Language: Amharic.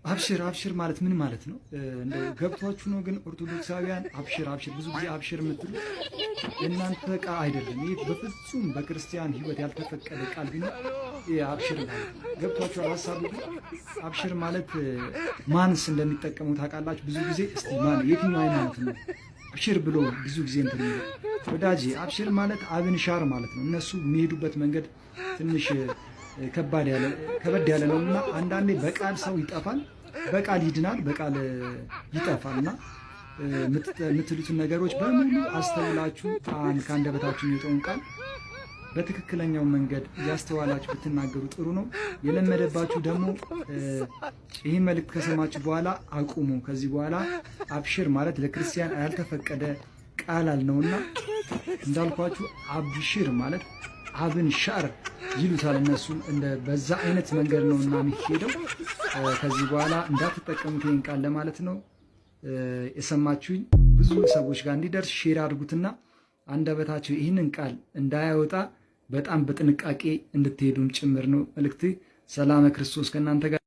አብሽር አብሽር ማለት ምን ማለት ነው? እንደው ገብቷችሁ ነው? ግን ኦርቶዶክሳውያን አብሽር አብሽር ብዙ ጊዜ አብሽር የምትሉት የእናንተ ቃል አይደለም። ይህ በፍጹም በክርስቲያን ሕይወት ያልተፈቀደ ቃል ቢኖር ይህ አብሽር ማለት ነው። ገብቷችኋል ሀሳቡ? ግን አብሽር ማለት ማንስ እንደሚጠቀሙ ታውቃላችሁ? ብዙ ጊዜ እስቲ ማን የትኛው ሃይማኖት ነው አብሽር ብሎ ብዙ ጊዜ እንትን የሚለው? ወዳጄ፣ አብሽር ማለት አብን ሻር ማለት ነው። እነሱ የሚሄዱበት መንገድ ትንሽ ከባድ ያለ ከበድ ያለ ነው እና አንዳንዴ በቃል ሰው ይጠፋል፣ በቃል ይድናል፣ በቃል ይጠፋል። እና የምትሉትን ነገሮች በሙሉ አስተውላችሁ ከአንደበታችሁ የሚወጣውን ቃል በትክክለኛው መንገድ እያስተዋላችሁ ብትናገሩ ጥሩ ነው። የለመደባችሁ ደግሞ ይህን መልእክት ከሰማችሁ በኋላ አቁሙ። ከዚህ በኋላ አብሽር ማለት ለክርስቲያን ያልተፈቀደ ቃል ነውና እንዳልኳችሁ አብሽር ማለት አብን ሻር ይሉታል እነሱም እንደ በዛ አይነት መንገድ ነው እና የሚሄደው። ከዚህ በኋላ እንዳትጠቀሙት ይህን ቃል ለማለት ነው። የሰማችሁኝ ብዙ ሰዎች ጋር እንዲደርስ share አድርጉትና አንደበታቸው ይህንን ቃል እንዳያወጣ በጣም በጥንቃቄ እንድትሄዱም ጭምር ነው መልእክት። ሰላመ ክርስቶስ ከእናንተ ጋር።